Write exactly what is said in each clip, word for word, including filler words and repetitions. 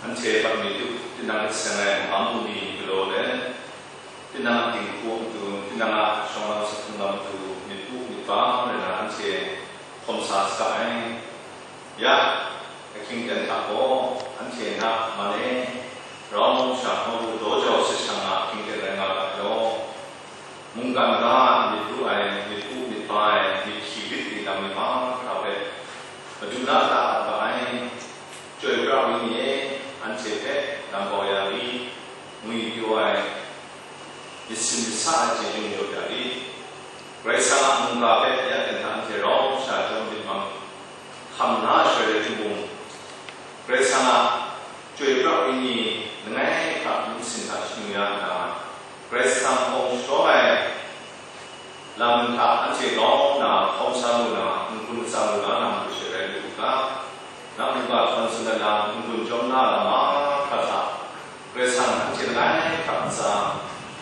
Anhte hpang mi tu, tinang seng ai magam bungli galaw let, tinang a dinghku a matu, tinang a shawng lam sahkung lam matu, myit pu myit pa rai na, anhte hkawm sa saga ai. Ya, ahkying ten hta gaw, anhte na man e, rau sha hkawng daw jau sit shang na ahkying ten rai nga ga law. Mungkan ga myit ru ai, myit pu myit pa ai, myit hkyi rit ai lam mi mahkra hpe, Madu na ta ap ga ai. Chyoi pra Wenyi e, anhte hpe lam bau ya rit, ngwi pyaw ai, myit sin myit sa ai chyeju yaw ya rit. Karai Kasang a mungga hpe ya ten hta anhte rau sha chyawm myit mang hkam na ai shaloi rai timung, Karai Kasang a Chyoi pra Wenyi langai hta myit sin hta shanu ya nna, Karai Kasang hpawng shadawn ai lam hta anhte grau nna hkawm sa lu na, n-gun atsam lu na, nang hpe sharai lu u ga. Nang mungga htawn tsun ai lam, n-gun chyawm na lam mahkra hta, Karai Kasang anhte langai hta ntsa,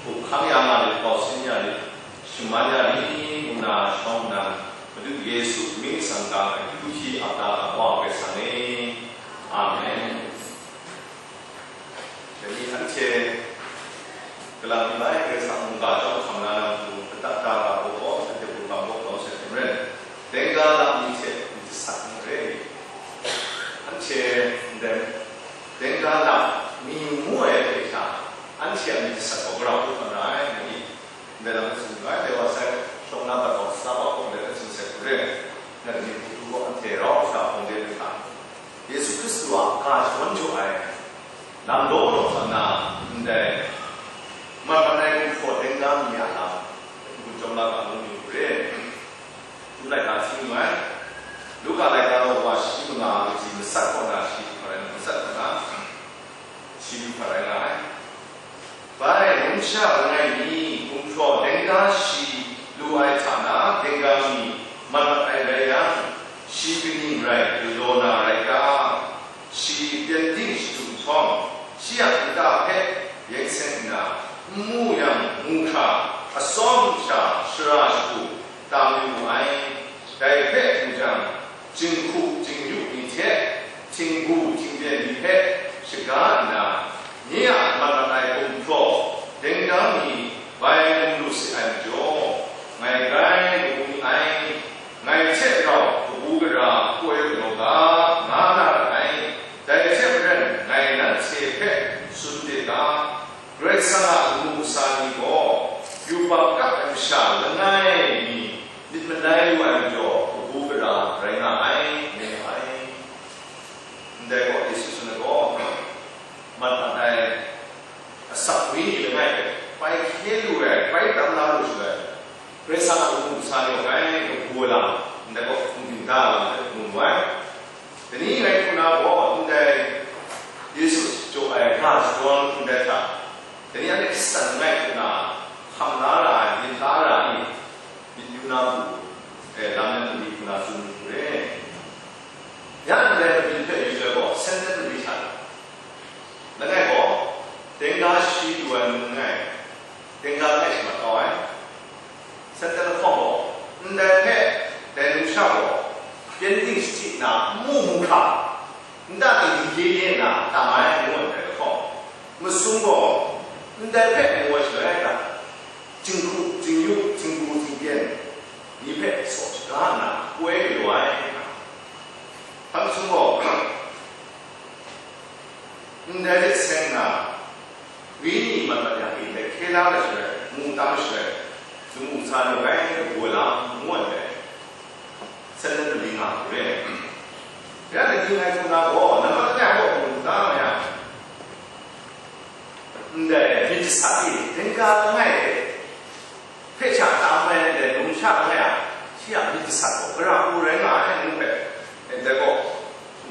hkam ya nga lit, kau sin ya lit, shaman ya lit, ngu na shawng nnan, Madu Yesu mying tsang ga ai, hkyu hkyi ap da ai Wa Karai Kasang e. Amen. Dai ni anhte galang mi bai, Karai Kasang mungga chyawm hkam na lam hku, adat da ga gaw, anhte hpung bang gaw grau sai hte maren, dengga lam ni hte myit jasat n rai. Anhte ndai dengga lam mi ngu ai hte hta, anhte a myit jasat gaw gara hku hkam ra ai, ngu ni, ndai lam hpe tsun yu ai. Dai wa sai, shawng na bat gaw, sa wa hkawng dai hpe tsun sai hku re, nat ni hku gaw anhte rau sha hpawng de lu hta, Yesu Hkristu a ga shawan jaw ai lam law law hkam na, ndai mat mat ai gumhpraw dengga mi a lam, n-gun chyawm la ga ngu ni hku re. Tum laika hti mu ai. Luka laika gaw wa shi manga kaji matsat kaw na shi hpara ai, matsat kaw na shi hpara ai nga ai. Bai, numsha langai mi, gumhpraw dengga shi lu ai hta na, dengga mi mat mat ai rai yang, shi kaning rai galaw na rai ga? Shi pyen ding shadu nhtawm, shi a nta hpe yeng seng nna, n mu yang mu hkra, atsawm sha shara shagu tam yu mu ai. Dai hpe mu jang, jinghku jingyu ni hte, htingbu htingbyen ni hpe shaga nna, nye a mat mat ai gumhpraw dengdang ni bai gun lu se ai majaw, ngai grai kabu ni ai, ngai hte rau kabu gara koi galaw ga, nga na ra ai. Dai hte maren ngai nanhte hpe tsun de ga, Karai Kasang a lamu kasa ni gaw yubak kap ai masha langai mi myit malai lu ai majaw, kabu gara rai nga ai, ngu ai. Ndai gaw, Yesu tsun ai gaw, mat mat ai asak wenyi langai hpe bai hkye lu ai, bai tam la lu shaloi, Karai Kasang a lamu kasa ni gaw grai kabu ai lam, ndai gaw hpung byin da ai lam hpe mu mu ai. Dai ni ngai hku na gaw, ndai Yesu jaw ai ga shadawn ndai hta, dai ni anhte hkrisan langai hku na hkam la ra ai, myit la ra ai ni, myit yu na matu, e, lam yan mali hku na tsun lu hku re. Ya ndai mali hpe yu ai gaw, senten mali hta na, langai gaw, dengga shi lu ai mung langai, dengga langai shamat kau ai. Senten lahkawng gaw, ndai hpe dai numsha gaw, pyen ding shachyi nna n mu mu hkra, nta ting dingye ye nna tam ai, ngu ai lahkawng, masum gaw, ndai hpe mu ai shaloi, jinghku jingyu, htingbu htingbyen ni hpe saw shaga nna, koi galaw ai. Hpang jahtum gaw, ndai hte seng nna, wenyi mat mat yang e, ndai hkye la ai shaloi, mu tam ai shaloi, lamu kasa ni gaw grai kabu ai lam, ngu ai ndai, senten mali nga hku re. Ya, dai ni ngai hku na gaw, nampat langai a gaw mu da nga yang, ndai myit jasat e, dengga langai e, hpe sha tam ai ndai numsha langai a, shi a myit jasat gaw gara hku rai nga ai, ngu hpe, e, ndai gaw,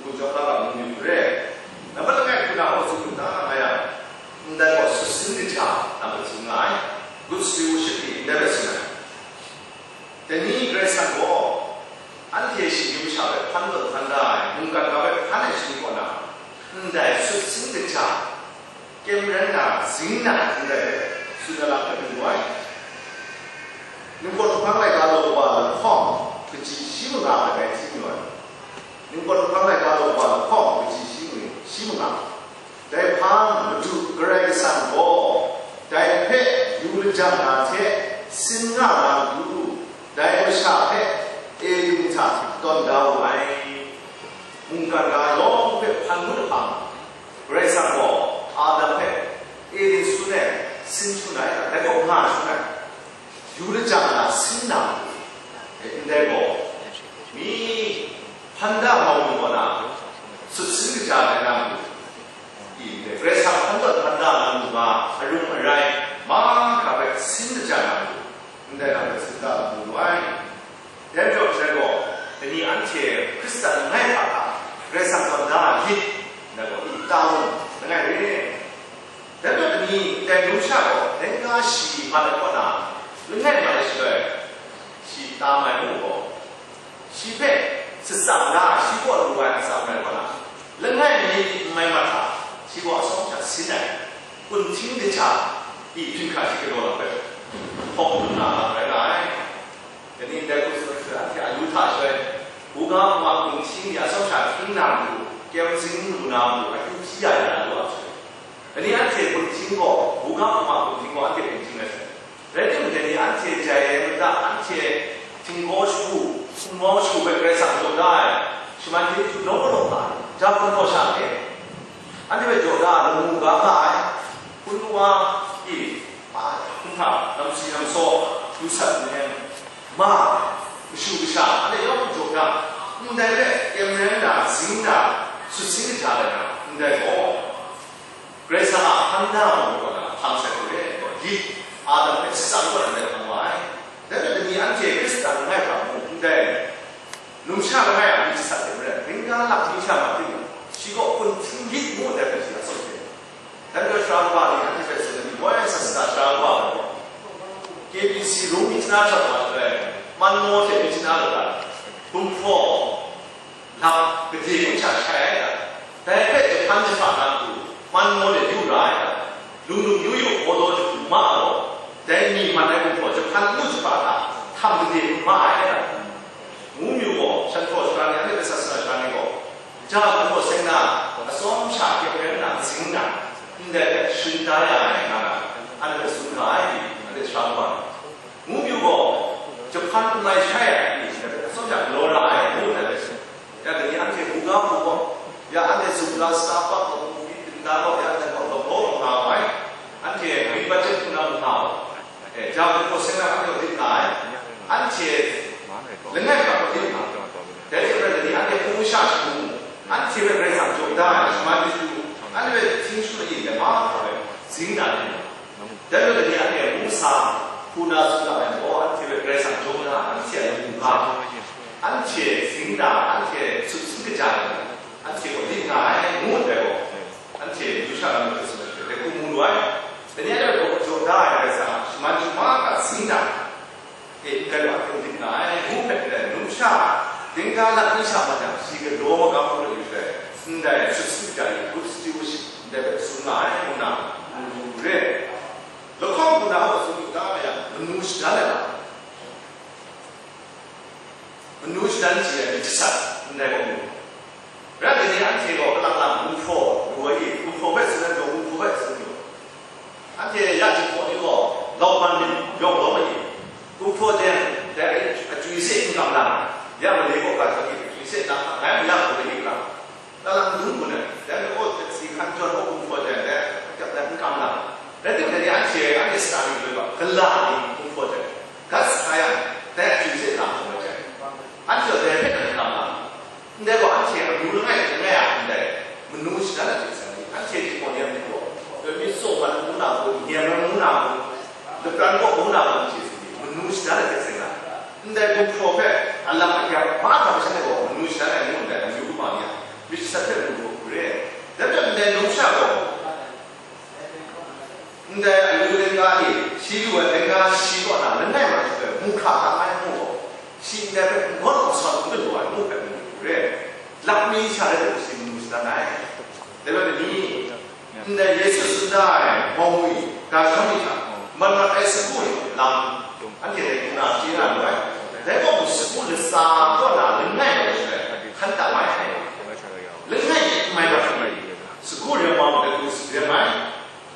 n-gun chyawm la ga mu myit hku re. Nampat langai hku na gaw tsun lu na nga yang, ndai gaw sut sin kaja lam hpe tsun nga ai, good stewardship ni ndai hpe tsun ai. Dai ni Karai Kasang gaw, anhte shinggyim masha hpe hpan tawn hpan da ai, mungkan ga hpe hpan ai shani kaw na, ndai sut sin kaja, kyem rai na, zing na, ndai hpe tsun ai lam hpe mu ai. Ningpawt lahkawng laika law wa lahkawng, kaji shi manga hpe ngai hti mu ai. Ningpawt lahkawng laika law wa lahkawng, kaji shi manga, shi manga. yu lajang na sin na, e, ndai gaw, mi hpan da mau lu kaw na, sut sin kaja ai na, i, Karai Kasang hpan tawn hpan da na lu ga, arung arai, mahkra hpe sin kaja na, ndai na hpe sin da lu ai. Dai majaw, shaloi gaw, dai ni anhte Hkristan langai hta hta, Karai Kasang tawn da lit, ndai gaw, i, ta mu, langai re. Dai majaw, dai ni, dai numsha gaw, dai nga shi mat ai kaw na, langai mat ai shaloi, shi ta mai mu gaw, shi hpe shatsam da, shi kaw lu ai atsam rai kaw na, langai mi n mai mat hta, shi gaw atsawm sha sin ai, kunhting kaja, i, hpinghka shi galaw lam hpe, hkawm dum na lam rai nga ai. Dai ni ndai hku tsun ai hte, anhte a lu hta shaloi, buga hpung a kunhting ni atsawm sha hpring na matu, kyem zing lu na matu, akyu hpyi ya ya na lu a shaloi, dai ni anhte kunhting gaw, buga hpung a kunhting gaw anhte kunhting rai sai. Rai timung, dai ni anhte jai ai mada, anhte htinggaw shagu, hpungmau shagu hpe Karai Kasang jaw da ai, shaman hte chyu nawng galaw nga ai, ja hpung gaw sha e, anhte hpe jaw da ai lamu ga nga ai, hpun wa, i, a, hkungga, namsi namsaw, lusat nmen, ma, kashu kasha, anhte yawng jaw da, ndai hpe kyem rai na, zing na, sut sin kaja ai na, ndai gaw, Karai Kasang a hpan da ai wa na hpang sai hku re ai gaw, lit, Adam hpe shatsam kaw na ndai hpang wa ai. Dai hpe dai ni anhte Hkristan langai hta mung, ndai numsha langai a myit jasat hte maren, ringga lak mi sha ma timung, shi gaw kunhting lit ngu ndai hpe shi a tsun hte. Dai hpe sara kaba ni anhte hpe tsun ai ni, woi, sa sata sara kaba gaw, K B C rum mi chana shawng wa shaloi, man maw hte mi chana lu ai, gumhpraw, lam gade mung sha shai ai ga, dai hpe jahpan jahpa na matu, man maw de yu ra ai ga, lung lung yu yu, gaw daw jahku ma gaw, dai mi man ai gumhpraw jahpan lu jahpa hta, htam gade mung ma ai ga, ngu myu gaw, shan hpraw sara ni, anhte hpe sa sara sara ni gaw, ja gumhpraw seng na, atsawm sha hkyen hkyen na, zing na, ndai hpe sharin da ya ai nga na, anhte hpe tsun ga ai, anhte sara kaba. Ngu myu gaw, jahpan n lai shai ai ni, atsawm sha galaw ra ai, ngu ndai hpe. Ya, dai ni anhte buga hku gaw, ya, anhte zumla sa pa gaw, hku byin byin da gaw, ya, anhte gaw lawp lawp nga ai, anhte green budget hku na nga ai, e, ja hku gaw seng na anhte gaw lit nga ai, anhte langai hta gaw lit nga ai. Dai hte maren dai ni anhte hpung masha shagu, anhte hpe Karai Kasang jaw da ai, shaman matu, anhte hpe hpyi shut ayin ai mahkra ai, zing na ni, Dai majaw dai ni anhte amu sa, hku na tsun ga ai majaw, anhte hpe Karai Kasang jaw na, anhte a lamu ga, anhte zing na, anhte sut sin kaja ai, anhte gaw lit nga ai, ngu ndai gaw, anhte Yusha lam hpe tsun ai hte, dai hku mu lu ai. Dai ni anhte gaw jaw da ai Karai Kasang a shaman shaga ga zing na, e, ndai wa hte lit nga ai, ngu hpe ndai numsha, dingga lat mi sha ma jang, shi galaw magam hku rai yu shaloi, ndai sut sin kaja ai, good stewardship, ndai hpe tsun nga ai, ngu na, mu lu re. Lahkawng hku na hpa tsun yu ga yang, manu shadan ai lam, manu shadan chye ai myit jasat ndai gaw mu. Rai nme ni anhte gaw kalang lang gumhpraw lu ai i, gumhpraw hpe tsun ai majaw, gumhpraw hpe tsun yu. Anhte ya jinghpaw ni gaw, lauban myit yawng lawm ai i, gumhpraw teng dai achywi se n kam lang, ya male kaw ga jang i achywi se na ngai mayang gaw ai i lam. Kalang dum gun ai, dai gaw taksi hkan jawn gaw gumhpraw teng dai, akyap dai n kam lang. Rai timung, dai ni anhte, anhte sara ni loi ga, gala ni gumhpraw teng gat sa yang, dai achywi se na hkawm ai hte, anhte gaw dai hpe nan n kam lang. Ndai gaw anhte amyu langai langai a ndai manu shadan a hte seng ni, anhte htingawng ni a myit gaw, doi myit tsaw mat ngu na gaw, nyem ai ngu na gaw, lapran kaw ngu na gaw, anhte seng ni, manu shadan a hte seng na, ndai gumhpraw hpe a lam a gyap mahkra masha gaw, manu shadan ai ngu ndai amyu kaba ni a myit sat hpe mu gaw hku re ai. Dai majaw ndai numsha gaw, ndai alu lingga e, shi lu ai lingga shi kaw na langai ma jut ai, mu hkra hkra ai ngu gaw, shi ndai hpe n gawn n sawn n galaw ai ngu hpe mu re ai. Lak mi sha rai timung, shi manu shadan ai. Dai rai ni, ndai Yesu tsun da ai mawng mi, ga shawng mi hta, mat mat ai sagu ni lam, anhte dai hku na chye na lu ai. Dai gaw mung sagu latsa kaw na langai ma jut ai, hkan tam ai. Langai mi n mai mat ai, sagu rem wa mu ai, rem ai.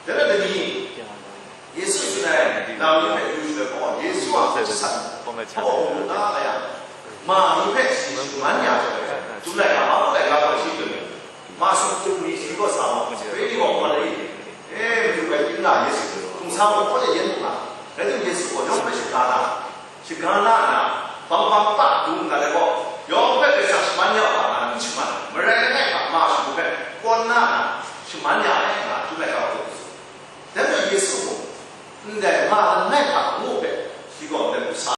Dai rai ni, Yesu tsun ai lam ni hpe yu shaloi gaw, Yesu a hku jasat hpaw mu na la yang, ma ni hpe shi shaman ya shaloi, Chyum laika, Mawku laika gaw shi tsun ai, ma sumtuk ni shi kaw sa ma, sape ni gaw gawn ai, e, madu bai, Chyum na Yesu, hkum sa gaw gaw de yen mu ga, rai timung, Yesu gaw yawng hpe shaga na, Shaga la nna, bang bang pa dung nga ai gaw, yawng hpe Karai Kasang shaman ya u ga, nga n shaman ai, marai langai hta ma shagu hpe kawn na nna, shaman ya ai nga, chyum ai ga hku. Dai majaw Yesu mung, ndai ma